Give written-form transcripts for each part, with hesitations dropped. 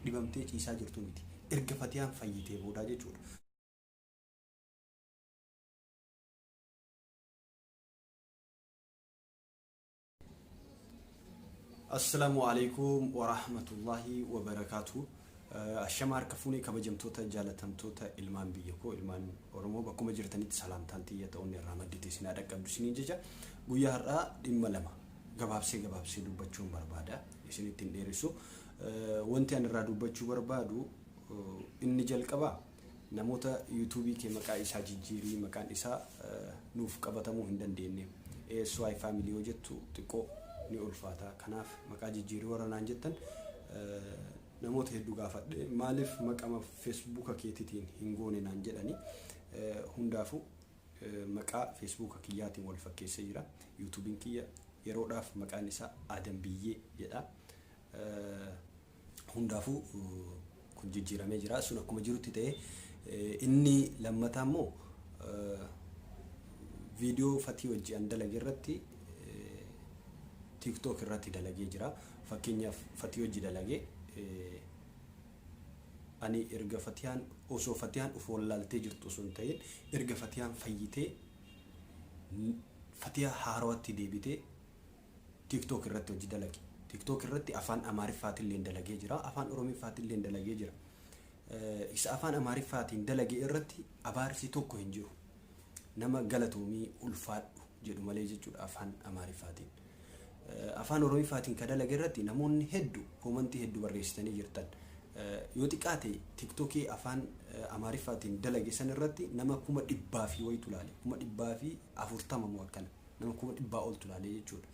dhibamtee ciisaa jirtuu miti. Erga Fatiyaan fayyitee boodaa jechuudha. Assalaamu alaikum warahmatullahi wabarakaatu. Ashama harka fuunee kabajamtoota jaalatamtoota ilmaan biyya koo ilmaan Oromoo bakkuma jirtanitti salaamtaan tiyya ta'uun irraa maddite isin haa dhaqqabdu isiniin jecha guyyaa har'aa dhimma lama gabaabsee gabaabsee dubbachuun barbaada isinitti hin dheeressu. Wanti ani irraa dubbachuu barbaadu inni jalqabaa Namoota YouTube kee maqaa isaa jijjiirii maqaan isaa nuuf qabatamuu hin dandeenne ASY family yoo jettu xiqqoo ni ulfaata kanaaf maqaa jijjiirii warra naan jettan namoota hedduu gaafadhe maaliif maqama feesbuuka keetitiin hin goone naan jedhani hundaafuu maqaa feesbuuka kiyyaatiin wal fakkeessee jira yuutuubiin kiyya yeroodhaaf maqaan isaa Adam Biyyee jedha Hundaafuu kun jijjiiramee jira. Sun akkuma jirutti ta'ee inni lammataa immoo viidiyoo Fatii wajji an dalage irratti TikTok irratti dalagee jira. Fakkeenyaaf Fatii wajji dalage ani erga Fatiyaan osoo Fatiyaan of wallaaltee jirtu osoo hin ta'in erga Fatiyaan fayyitee Fatiyaa haarawatti deebitee TikTok irratti hojii dalage. TikTok irratti afaan Amaariffaatilleen dalagee jira, afaan Oromiffaatilleen dalagee jira. Isa afaan Amaariffaatiin dalage irratti abaarsi tokko hin jiru. Nama galatoomii ulfaadhu jedhu malee jechuudha afaan Amaariffaatiin. Afaan Oromiffaatiin ka dalage irratti namoonni heddu koomantii heddu barreessitanii jirtan. Yoo xiqqaate TikTokii afaan Amaariffaatiin dalage san irratti nama 100,000 fi wayitu laale. 140,000 moo akkana. Nama 100,000 oltu ilaalee jechuudha.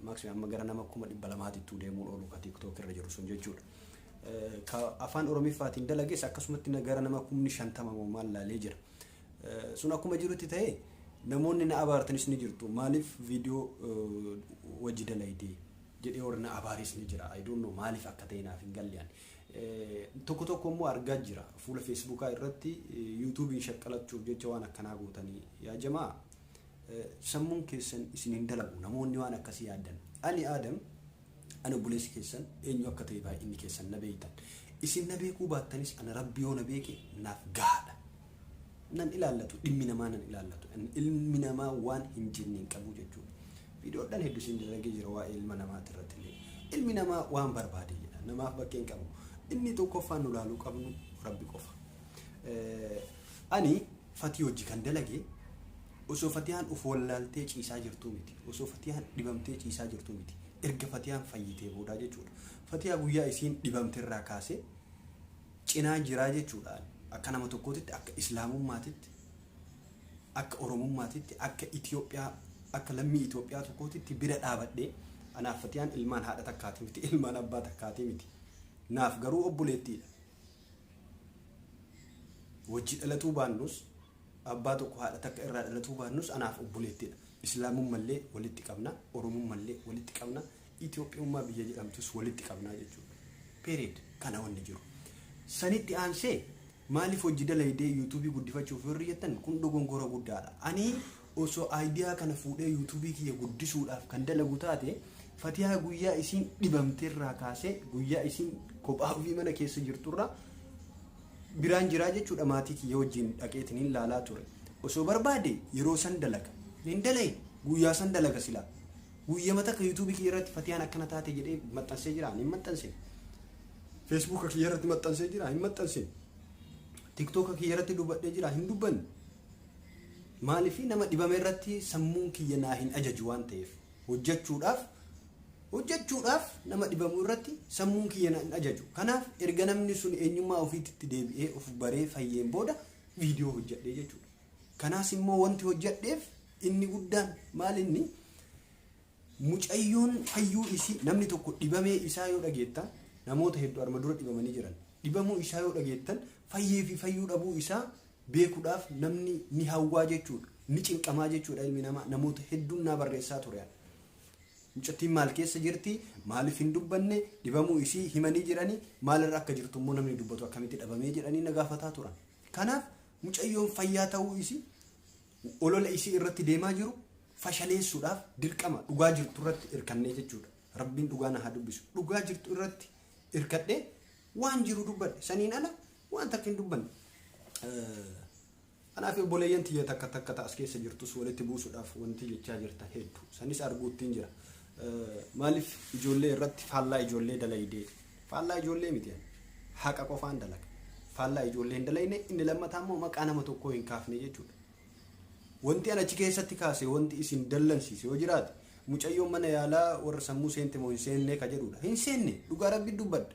Maaksimaam amma gara nama 200,000ttuu deemuun oolu ka TikTok irra jiru sun jechuudha. Ka afaan Oromiffaatiin dalages akkasumatti gara nama 50,000 moo maal laalee jira. Sun akkuma jirutti ta'ee namoonni na abaartanis ni jirtu. Maaliif viidiyoo wajji dalaydee jedhee warri na abaaris ni jira. I don't know maaliif akka ta'e naaf hin galle ani. Tokko tokko immoo argaa jira. Fuula Feesbuukaa irratti yuutuubiin shaqqalachuuf jecha waan akkanaa gootanii. Yaa jamaa sammuun keessan isin hin dalagu namoonni waan akkasii yaaddan. Ani Aadam ani obboleessi keessan eenyu akka ta'e baay'inni keessan na beektan. Isin na beekuu baattanis ana Rabbi yoo na beeke naaf gahaadha. Nan ilaallatu dhimmi namaa nan ilaallatu. Ilmi namaa waan hin jenne hin qabu jechuudha. Viidiyoodhaan hedduu isin dalagee jira waa'ee ilma namaati irratti illee. Ilmi namaa waan barbaade jedha. Namaaf bakkee hin qabu. Inni tokkoffaan nu laaluu qabnu Rabbi qofa. Ani Fatii hojji kan dalage osoo Fatiyaan of wallaaltee ciisaa jirtuu miti. Osoo Fatiyaan dhibamtee ciisaa jirtuu miti. Erga Fatiyaan fayyitee boodaa jechuudha. Fatiyaa guyyaa isiin dhibamte irraa kaasee cinaa jiraa jechuudha. Akka nama tokkootitti, akka Islaamummaatitti, akka Oromummaatitti, akka Itoophiyaa, akka lammii Itoophiyaa tokkootitti bira dhaabadhee anaaf Fatiyaan ilmaan haadha takkaatii miti, ilmaan abbaa takkaatii miti. Naaf garuu obboleettiidha. Wajji dhalatuu baannus, abbaa tokko haadha takka irraa dhalatuu baannus anaaf obboleettiidha. Islaamummallee walitti qabna, Oromummallee walitti qabna, Itoophiyummaa biyya jedhamtus walitti qabna jechuudha. Period. Kana wanni jiru. Sanitti aansee maaliif hojii dalaydee yuutuubii guddifachuuf warri jettan kun dogongora guddaadha. Ani osoo aayidiyaa kana fuudhee yuutuubii kiyya guddisuudhaaf kan dalagu taate Fatihaa guyyaa isiin dhibamte irraa kaasee guyyaa isiin kophaa ofii mana keessa jirturraa biraan jiraa jechuudha maatii kiyya wajjin dhaqeetiniin laalaa ture. Osoo barbaade yeroo san dalaga. Hin dalayin guyyaa san dalaga silaa. Guyyama takka yuutuubii kiyya irratti Fatiyaan akkana taate jedhee maxxansee jira hin maxxansine. Feesbuuka kiyya irratti maxxansee jira hin maxxansine. Tiktooka kiyya irratti dubbadhee jira hin dubbanne. Maaliif nama dhibame irratti sammuun kiyya naa hin ajaju waan ta'eef. Hojjechuudhaaf hojjechuudhaaf nama dhibamu irratti sammuun kiyya na hin ajaju. Kanaaf erga namni sun eenyummaa ofiitti deebi'ee of baree fayyeen booda viidiyoo hojjedhee jechuudha. Kanaas immoo wanti hojjedheef inni guddaan maal inni mucayyoon fayyuu isii namni tokko dhibamee isaa yoo dhageettan namoota hedduu arma dura dhibamanii jiran dhibamuu isaa yoo dhageettan fayyee fi fayyuu dhabuu isaa beekuudhaaf namni ni hawwaa jechuudha. Ni cinqamaa jechuudha ilmi namaa. Namoota hedduun naa barreessaa ture. Mucattiin maal keessa jirti? Maaliif hin dubbanne? Dhibamuu isii himanii jiranii maalirra akka jirtu immoo namni dubbatu akkamitti dhabamee jedhanii na gaafataa turan. Kanaaf mucayyoon fayyaa ta'uu isii olola isii irratti deemaa jiru fashaleessuudhaaf dirqama dhugaa jirtu irratti irkannee jechuudha. Rabbiin dhugaa na haa dubbisu. Dhugaa jirtu irratti irkadhee Waan jiru dubbadhe. Saniin ala waan takka hin dubbanne. Kanaaf obboleeyyan tiyya takka takka ta as keessa jirtus walitti buusuudhaaf wanti jechaa jirtan hedduu. Sanis arguuttiin jira. Maaliif ijoollee irratti faallaa ijoollee dalaydee? Faallaa ijoollee miti ani. Haqa qofaan dalaga. Faallaa ijoollee hin dalayne inni lammataa immoo maqaa nama tokkoo hin kaafne jechuudha. Wanti an achi keessatti kaase wanti isin dallansiise yoo jiraate mucayyoon mana yaalaa warra sammuu seente moo hin seenne ka jedhudha. Hin seenne dhugaa rabbi dubbadha.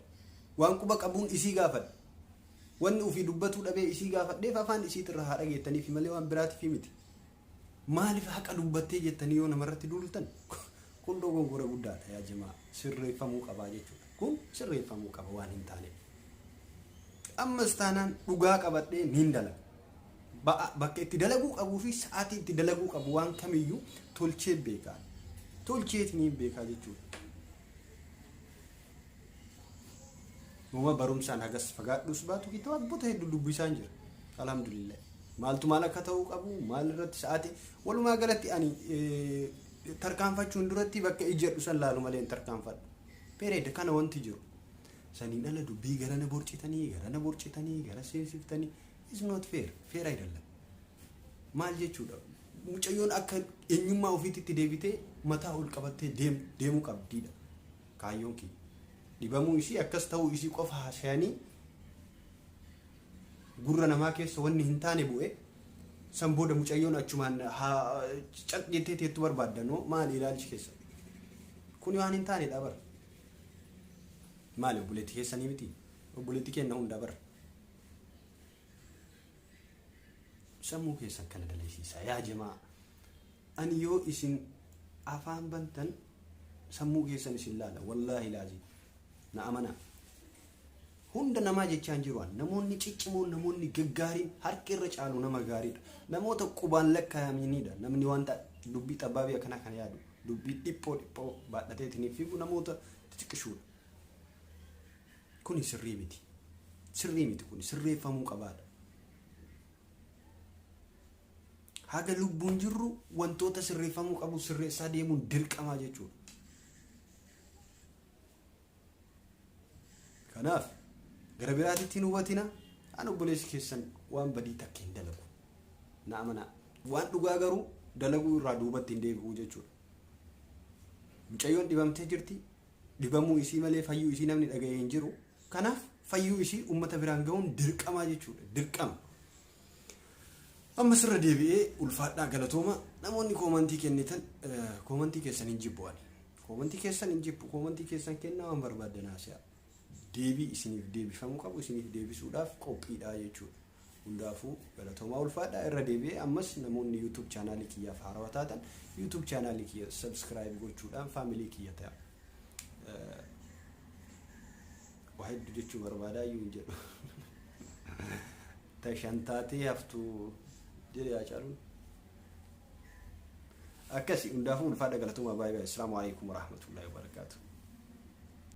Waan quba qabuun isii gaafadha. Wanni ufii dubbatuu dhabee isii gaafadheef afaan isiitirra haa dhageettaniif malee waan biraatiif miti. Maaliif haqa dubbattee jettanii yoo namarratti duultan kun dogongora guddaadha yaa jamaa sirreeffamuu qabaa jechuudha. Kun sirreeffamuu qaba waan hin taaneef. Ammas taanaan dhugaa qabadhee niin dalaga. Bakka itti dalaguu qabuu fi sa'aatii itti dalaguu qabu waan kamiyyuu tolchee beekaa. Tolcheeti niin beekaa jechuudha. Uuma barumsaan hagas fagaadhus baatu kitaabota hedduu dubbisaan jira. Alhamdulillah. Maaltu maal akka ta'uu qabu maal irratti sa'aatii walumaa galatti ani tarkaanfachuun duratti bakka ijjadhu san laalu malee hin tarkaanfadhu. Pereeda kana wanti jiru. Saniin ala dubbii garana borcitanii garana borcitanii gara seensiftanii is not fair. Fair አይደለም. Maal jechuudha? Mucayyoon akka eenyummaa ofiitti deebitee mataa ol qabattee deemuu qabdiidha. Kaayyoon kiyya. Dhibamuu isii akkas ta'uu isii qofa haasayanii gurra namaa keessa wanni hin taane bu'e san booda mucayyoon achumaan cal jettee teettu barbaaddanoo maali ilaalchi keessa? Kuni waan hin taanedha bara. Maali obboleettii keessanii miti? Obboleettii kenna hundaa bara. Sammuu keessan kana dalasiisaa yaa jamaa. Ani yoo isin afaan bantan sammuu keessan isin laala wallaahi laazim na amanaa. Hunda namaa jechaan jiru an namoonni ciccimoon namoonni gaggaariin harki irra caalu nama gaariidha. Namoota qubaan lakkaa'aminiidha. Namni wanta dubbii xabbaabii akkanaa kana yaadu dubbii dhiphoo dhiphoo baadhateetiin fiigu namoota xixiqqishuudha. Kuni sirrii miti. Sirrii miti kuni sirreeffamuu qabaadha. Haga lubbuun jirru wantoota sirreeffamuu qabu sirreessaa deemuun dirqamaa jechuudha. Kanaaf gara biraatitti hin hubatina. An obboleessi keessan waan badii takka hin dalagu. Na amanaa. Waan dhugaa garuu dalaguu irraa duubatti hin deebi'u jechuudha. Mucayyoon dhibamtee jirti. Dhibamuu isii malee fayyuu isii namni dhaga'ee hin jiru. Kanaaf fayyuu isii uummata biraan gahuun dirqamaa jechuudha. Dirqama. Amma sirra deebi'ee ulfaadhaa galatooma namoonni koomantii kennitan koomantii keessan hin jibbu ani. Koomantii keessan hin jibbu koomantii keessan kennaa waan barbaaddan haasa'aa. Deebii isiniif deebifamuu qabu isiniif deebisuudhaaf qophiidha jechuudha. Hundaafuu galatoomaa ulfaadhaa irra deebi'ee ammas namoonni YouTube chaanaalii kiyyaaf haarawaa taatan YouTube chaanaalii kiyya subscribe gochuudhaan faamilii kiyya ta'a. Waa hedduu jechuu barbaadaa iyyuu hin jedhu. Tashantaatee haftuu jedhe Haacaaluun. Akkasi hundaafuu ulfaadha galatoomaa baay'ee baay'ee. Assalaamu alaikum warahmatullahi wabarakaatuh.